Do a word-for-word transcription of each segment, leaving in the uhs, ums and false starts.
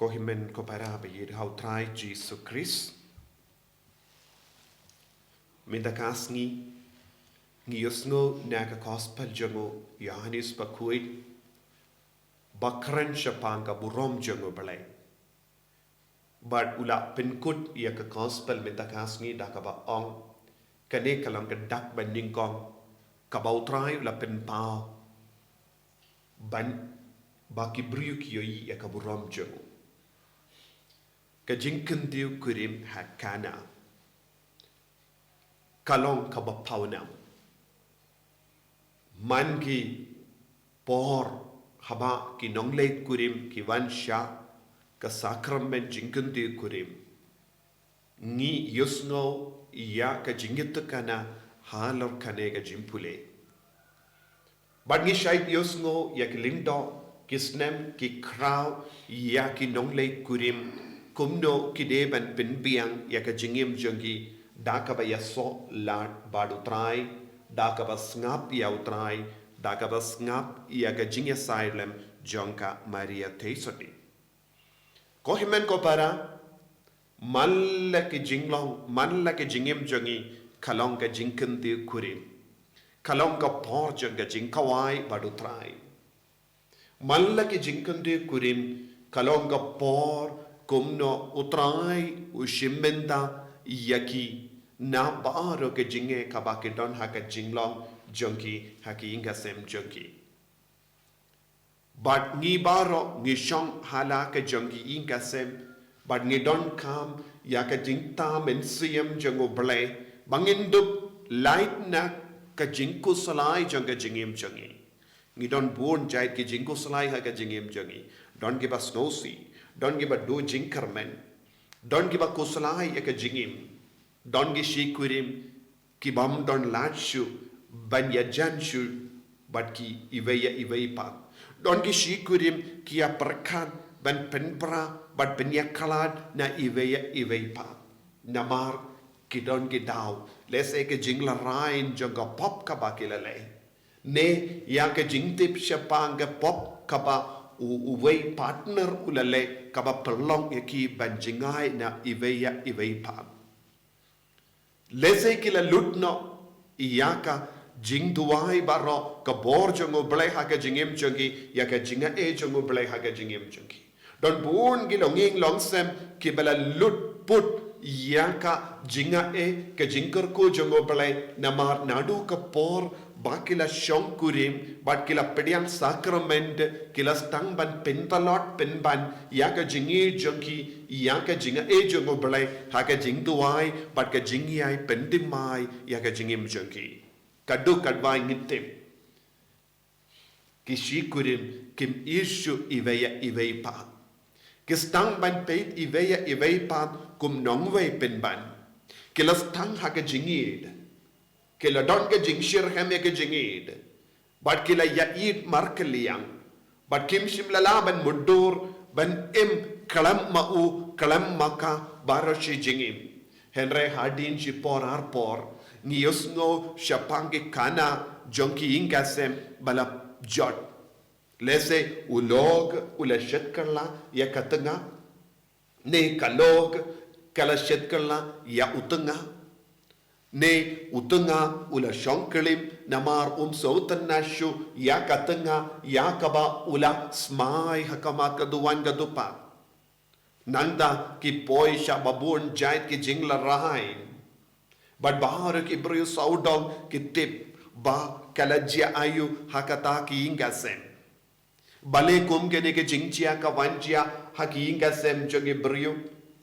Ko hynmen ko para ba ïeit ha u Trai Jisu Khrist. Mynta ka sngi ngi ïohsngew na ka gospel jong u Ïohannes bakhuid ba kren shaphang ka burom jong u Blei. Bad u la pynkut ïa ka gospel mynta ka sngi da kaba ong, kane ka long ka dak ba nyngkong kaba u Trai u la pynpaw ban ba ki briew ki ïohi ïa ka burom jong u. Ka jingkyntiew kurim ha Kana ka long kaba pawnam. Man ki por haba ki nongleit kurim ki wan sha ka sakramen jingkyntiew kurim, ngi ïohsngew ïa ka jingïatakana halor kane ka jingpule. Bad ngi shait ïohsngew ïa ki lyngdoh, ki snem, ki khraw, ïa ki nongleit kurim, kumno ki dei ban pynbiang ïa ka jingim jong ki da kaba ïasoh lad bad u Trai, da kaba sngap ïa u Trai, da kaba sngap ïa ka jingïasaid lem jong ka Maria Theisotti. Ko hynmen ko para, man la ki jinglong, man la ki jingim jong ngi ka long ka jingkyntiew kurim. Ka long ka por jong ka jingkawai bad u Trai. Man la ki jingkyntiew kurim ka long ka por kumno u Trai u shim bynta ïa ki na baroh ka jingeh kaba ki don ha ka jinglong jong ki, ha ka ïing ka sem jong ki. Bad ngi baroh ngi shong ha la ka jong ki ïing ka sem, bad ngi donkam ïa ka jingtah mynsiem jong u Blei ba ngin dup lait na ka jingkhuslai jong ka jingim jong ngi. Ngi don bun jait ki jingkhuslai ha ka jingim jong ngi. Don kiba sngewsih, don kiba duh jingkyrmen, don kiba khuslai ïa ka jingim, don ki shi kurim ki bym don lad shuh ban ïajan shuh bad ki iwei ïa iwei pat. Don ki shi kurim ki ïa pyrkhat ban pynpra bad pynïakhlad na iwei ïa iwei pat. Namar ki don ki daw, lehse ka jinglehrain jong ka pop kaba ki la leh, ne ïa ka jingtip shaphang ka pop kaba u, uwei partner u la leh kaba pynlong ïa ki ban jngai na iwei ïa iwei pat. Lehse ki la lut noh ïa ka jingduwai baroh, ka bor jong u Blei ha ka jingim jong ki, ïa ka jingaiei jong u Blei ha ka jingim jong ki. Don bun ki longïing longsem kiba la lut put ïa ka jingaiei, ka jingkyrkhu jong u Blei, namar naduh ka por ba ki la shong kurim bad ki la pdiang sakrament, ki la sdang ban pyntlot pynban ïa ka jingïeit jong ki ïa ka jingaiei jong u Blei ha ka jingduwai bad ka jingïai pynthymmai ïa ka jingim jong ki. Ka duk katba ngi tip, ki shi kurim kim ïeit shuh iwei ïa iwei pat. Ki sdang ban peit iwei ïa iwei pat kum nongwei pynban. Ki la sdang ha ka jingïeit. Ki la don ka jingshitrhem ïa ka jingïeit. Bad ki la ïaieit markylliang. Bad kim shym la lah ban mutdur ban im khlem ma u khlem ma ka baroh shi jingim. Hynrei hadien shipor arpor ngi ïohsngew shaphang ki khana jong ki ïing ka sem ba la jot. Lehse u lok u la shet kylla ïa ka tnga, ne ka lok ka la shet kylla ïa u tnga, ne u tnga u la shong klim namar um sngewtynnad shuh ïa ka tnga ïa kaba u la smai ha khmat ka duwan ka dupat. Nangta ki poi sha ba bun jait ki jinglehrain. Bad baroh ki briew sawdong ki tip ba ka la jia aïu ha kata ka ïing ka sem. Balei kum kane ka jingjia ka wan jia ha ka ïing ka sem jong ki briew,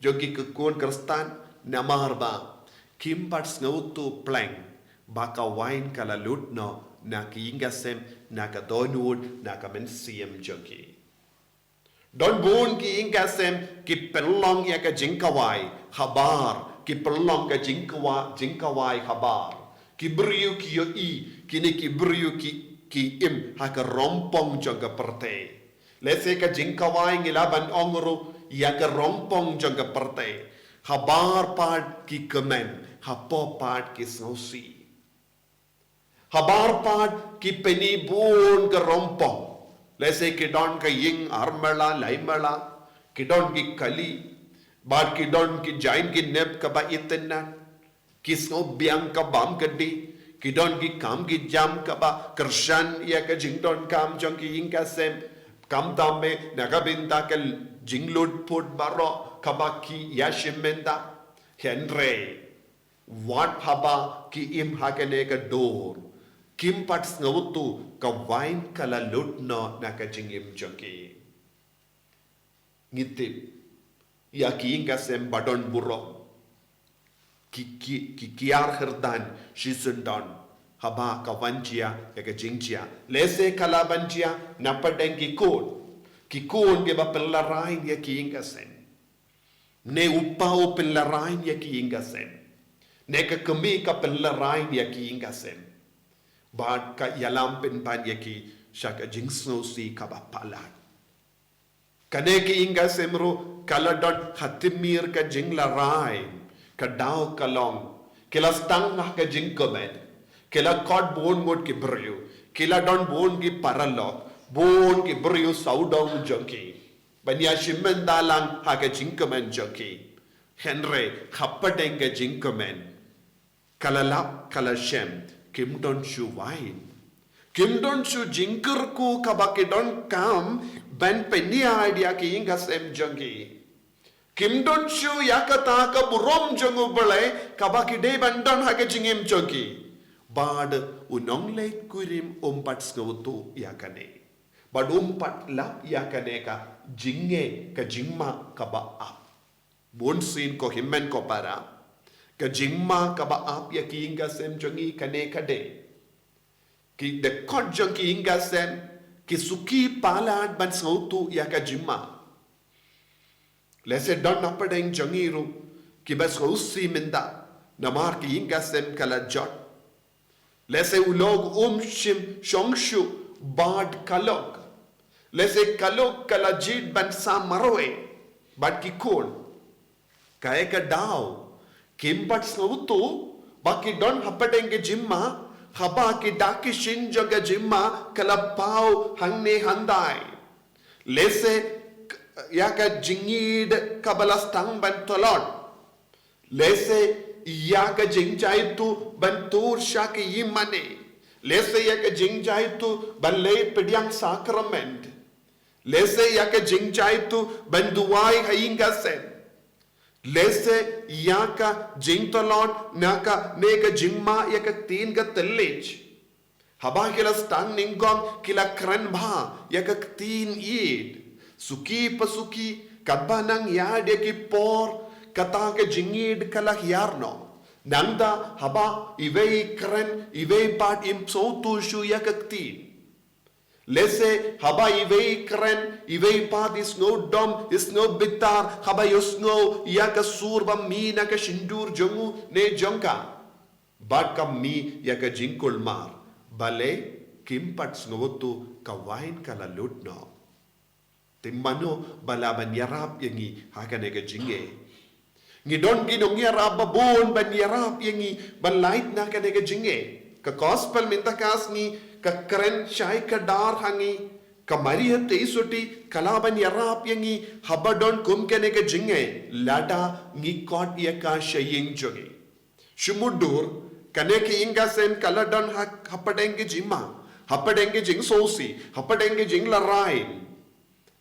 jong ki khun Khristan, namar ba kim pat sngewthuh pleng ba ka wain ka la lut noh na ka ïing ka sem, na ka dohnud, na ka mynsiem jong ki. Don bun ki ïing ka sem ki pynlong ïa ka jingkawai habar, ki pynlong ka jingkawa-, jingkawai habar. Ki briew ki ïohi, kine ki briew ki, ki im ha ka rongpong jong ka pyrthei. Lehse ka jingkawai ngi lah ban ong ruh ïa ka rongpong jong ka pyrthei. Habar pat ki kmen, hapoh pat ki sngewsih. Habar pat ki pyni bun ka rongpong. Lehse ki don ka ïing ar mala, lai mala. Ki don ki kali, bad ki don ki jaiñ ki nep kaba itynnad, ki sngewbiang ka bam ka dih, ki don ki kam ki jam kaba kyrshan ïa ka jingdonkam jong ki ïing ka sem, khamtam eh na ka bynta ka jinglut put baroh kaba ki ïashim bynta. Hynrei wat haba ki im ha kane ka dur, kim pat sngewthuh ka waiñ ka la lut noh na ka jingim jong ki. Ngi tip ïa ki ïing ka sem ba don burom, ki, ki, ki kiar kyrdan shisyndon haba ka wan jia ïa ka jingjia. Lehse ka la ban jia na pdeng ki khun, ki khun kiba pynlehrain ïa ki ïing ka sem, ne u pa u pynlehrain ïa ki ïing ka sem, ne ka kmie ka pynlehrain ïa ki ïing ka sem, bad ka ïalam pynban ïa ki sha ka jingsngewsih kaba palat. Kane ki ïing ka sem ruh ka la don ha timir ka jinglehrain. Ka daw ka long, ki la sdang ha ka jingkmen, ki la khot bun ngut ki briew, ki la don bun ki paralok, bun ki briew sawdong jong ki ban ïashim bynta lang ha ka jingkmen jong ki. Hynrei hapdeng ka jingkmen, ka la lap, ka la shem, kim don shuh waiñ, kim don shuh jingkyrkhu kaba ki donkam ban pynïaid ïa ki ïing ka sem jong ki. Kim don shuh ïa kata ka burom jong U Blei kaba ki dei ban don ha ka jingim jong ki. Bad u nongleit kurim um pat sngewthuh ïa kane, bad um pat lap ïa kane ka jingeh, ka jingma kaba ap. Bunsien ko hynmen ko para, ka jingma kaba ap ïa ki ïing ka sem jong ngi kane ka dei, ki dkhot jong ki ïing ka sem ki suki palat ban sngewthuh ïa ka jingma. Lehse don na pdeng jong ngi ruh kiba sngewsih mynta namar ki ïing ka sem ka la jot. Lehse u lok um shym shong shuh bad ka lok. Lehse ka lok ka la jied ban sam marwei bad ki khun. Kaei ka daw, kim pat sngewthuh ba ki don hapdeng ka jingma, haba ki dak ki shin jong ka jingma ka la paw hangne handai. Lehse k-, ïa ka jingïeid kaba la sdang ban tlot. Lehse ïa ka jingjaituh ban tur sha ki ïingmane. Lehse ïa ka jingjaituh ban leit pdiang sakrament. Lehse ïa ka jingjaituh ban duwai ha ïing ka sem. Lehse ïa ka jingtlot na kane ka jingma ïa ka ktien ka thylliej. Haba ki la sdang nyngkong ki la kren bha ïa ka ktien ïeid. Suki pa suki, katba nang ïaid ïa ki por, kata ka jingïeid ka la hiar noh. Nangta haba iwei i kren, iwei pat im sngewthuh shuh ïa ka ktien. Lehse haba iwei i kren, iwei pat i sngewdom, i sngew bitar haba ïohsngew ïa ka sur ba mih na ka shyntur jong u ne jong ka. Bad ka mih ïa ka jingkulmar, balei? Kim pat sngewthuh ka waiñ ka la lut noh. Te mano ba lah ban ïarap ïa ngi ha kane ka jingeh? Ngi don ki nongïarap ba bun ban ïarap ïa ngi ban lait na kane ka jingeh. Ka gospel mynta ka sngi ka kren shai kdar ha ngi, ka Maria Theisotti ka lah ban ïarap ïa ngi haba don kum kane ka jingeh, lada ngi khot ïa ka sha ïing jong ngi. Shu mutdur, kane ka ïing ka sem ka la don ha, hapdeng ka jingma, hapdeng ka jingsngewsih, hapdeng ka jinglehrain.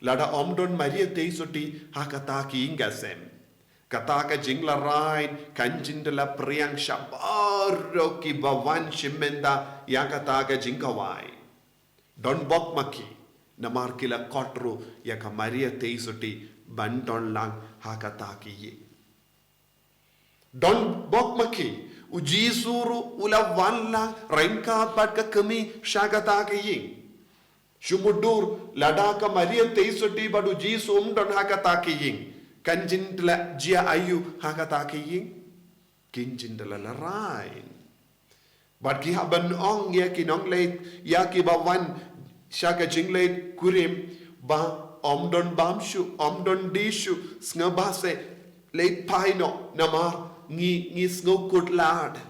Lada ym don Maria Theisotti ha kata ka ïing ka sem, kata ka jinglehrain kan jin da la phriang sha baroh kiba wan shim bynta ïa kata ka jingkhawai. Don bok ma ki, namar ki la khot ruh ïa ka Maria Theisotti ban don lang ha kata ka ïing. Don bok ma ki, u Jisu ruh u la wan lang ryngkat bad ka kmie sha kata ka ïing. Shu mutdur, lada ka Maria Theisotti bad u Jisu ym don ha kata ka ïing, kan jin da la jia aïu ha kata ka ïing? Kin jin da la lehrain. Bad ki hap ban ong ïa ki nongleit, ïa kiba wan sha ka jingleit kurim, ba ym don bam shuh, ym don dih shuh, sngewbha seh leit phai noh namar ngi, ngi sngewkhuslai.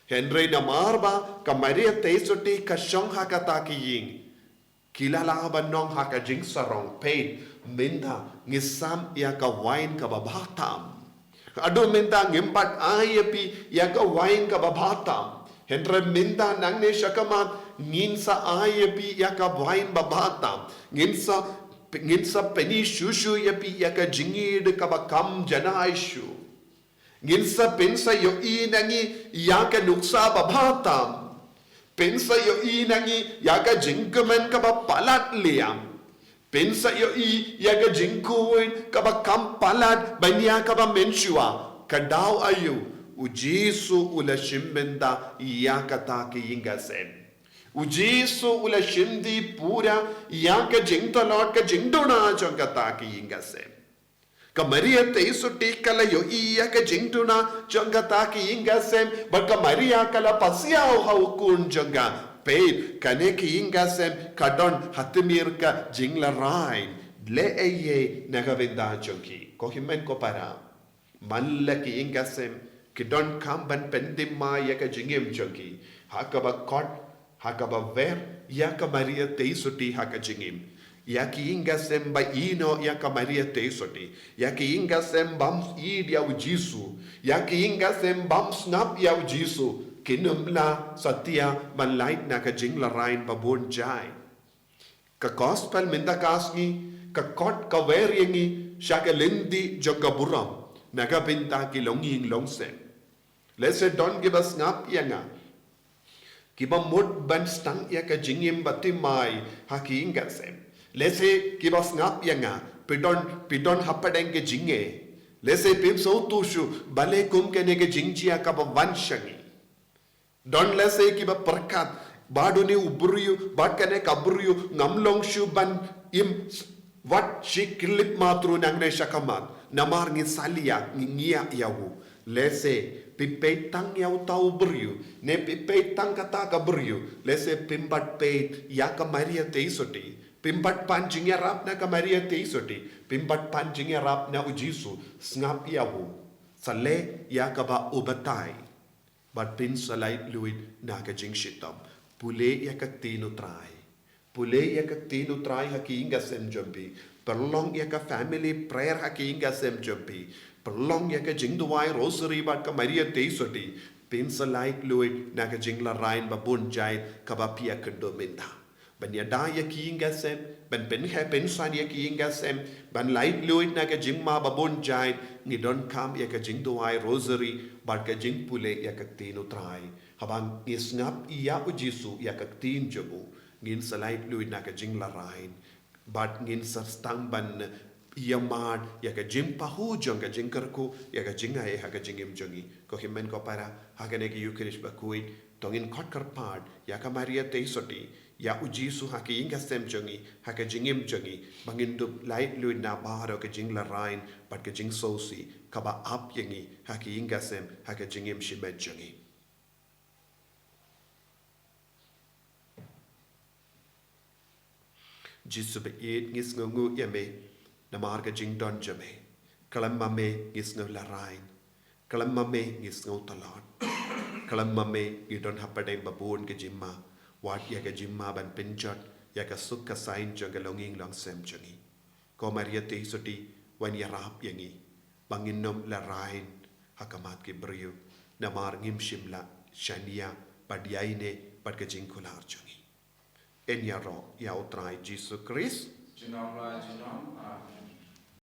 Hynrei namar ba ka Maria Theisotti ka shong ha kata ka ïing, Ki la lah ban ong ha ka jingsarong, peit, mynta ngi sam ïa ka wain kaba bha tam. Haduh mynta ngim pat ai ïa phi ïa ka wain kaba bha tam. Hynrei mynta nangne shakhmat ngin sa ai ïa phi ïa ka wain ba bha tam. Ngin sa, ngin sa pyni shuh shuh ïa phi ïa ka jingïeid kaba kham janai shuh. Ngin sa pynsa ïohi na ngi ïa ka nuksa ba bha tam. Pynsa ïohi na ngi ïa ka jingkmen kaba palat liam. Pynsa ïohi ïa ka jingkhuid kaba kham palat ban ïa kaba mynshuwa. Ka daw aïu, U Jisu u la shim bynta ïa kata ka ïing ka sem. U Jisu u la shim die pura ïa ka jingtlot ka jingduna jong kata ka ïing ka sem. Ka Maria Theisotti ka la ïohi ïa ka jingduna jong kata ka ïing ka sem, bad ka Maria ka la pasiaw ha u khun jong ka. Peit, kane ka ïing ka sem ka don ha tmier ka jinglarai. Leh ei ei na ka bynta jong ki, ko hynmen ko para. Man la ka ïing ka sem ki donkam ban pynthymmai ma ïa ka jingim jong ki ha kaba khot, ha kaba wer ïa ka Maria Theisotti ha ka jingim. Ïa ka ïing ka sem ba ïehnoh ïa ka Maria Theisotti, ïa ka ïing ka sem bym ïeit ïa U Jisu, ïa ka ïing ka sem bym sngap ïa U Jisu, kin ym lah satia ban lait na ka jinglarai ba bun jait. Ka gospel mynta ka sngi ka khot ka wer ïa ngi sha ka lynti jong ka burom na ka bynta ki longïing longsem. Lehse don kiba sngap ïa nga, kiba mut ban sdang ïa ka jingim ba thymmai ha ka ïing ka sem. Lehse kiba sngap ïa nga, phi don, phi don hapdeng ka jingeh. Lehse phim sngewthuh shuh balei kum kane ka jingjia kaba wan sha ngi. Don lehse kiba pyrkhat, bad une u briew bad kane ka briew ngam long shuh ban im wat shi khyllipmat ruh nangne shakhmat. Namar ngi salia, ngi ngiah ïa u. Lehse phi peit tang ïa uta u briew, ne phi peit tang kata ka briew, lehse phim pat peit ïa ka Maria Theisotti. Phim pat pan jingïarap na ka Maria Theisotti. Phim pat pan jingïarap na U Jisu. Sngap ïa u. Sa leh ïa kaba u batai. Bad pynsa laitluid na ka jingshitom. Pule ïa ka ktien U Trai. Pule ïa ka ktien U Trai ha ka ïing ka sem jong phi. Pynlong ïa ka family prayer ha ka ïing ka sem jong phi. Pynlong ïa ka jingduwai rosary bad ka Maria Theisotti. Pynsa laitluid na ka jinglarai ba bun jait kaba phi ïakynduh mynta. Ban ïada ïa ka ïing ka sem, ban pynheh pynsan ïa ka ïing ka sem, ban laitluid na ka jingma ba bun jait, ngi donkam ïa ka jingduwai rosary, bad ka jingpule ïa ka ktien U Trai. Haba ngi sngap ïa U Jisu ïa ka ktien jong u, ngin sa laitluid na ka jinglarai. Bad ngin sa sdang ban ïa mad ïa ka jingpahuh jong ka jingkyrkhu, ïa ka jingai ha ka jingim jong ngi. Ko hynmen ko para, ha kane ka Eucharist bakhuid, to ngin khot kyrpad ïa ka Maria Theisotti, ïa U Jisu ha ka ïing ka sem jong ngi, ha ka jingim jong ngi, ba ngin dup laitluid na baroh ka jinglarai bad ka jingsngewsih kaba ap ïa ngi ha ka ïing ka sem, ha ka jingim shimet jong ngi. Jisu ba ïeit, ngi sngewnguh ïa me namar ka jingdon jong me. Khlem ma me ngi sngew larai. Khlem ma me ngi sngew tlot. Khlem ma me ngi don hapdeng ba bun ka jingma. Wat ïa ka jingma ban pynjot ïa ka suk ka saiñ jong ka longïing longsem jong ngi. Ko Maria Theisotti, wan ïarap ïa ngi ba ngin ym larai ha khmat ki briew, namar ngim shym lah shaniah bad ïaineh bad ka jingkular jong ngi. Yn ïaroh ïa U Trai Jisu Khrist. Junom la junom, amen.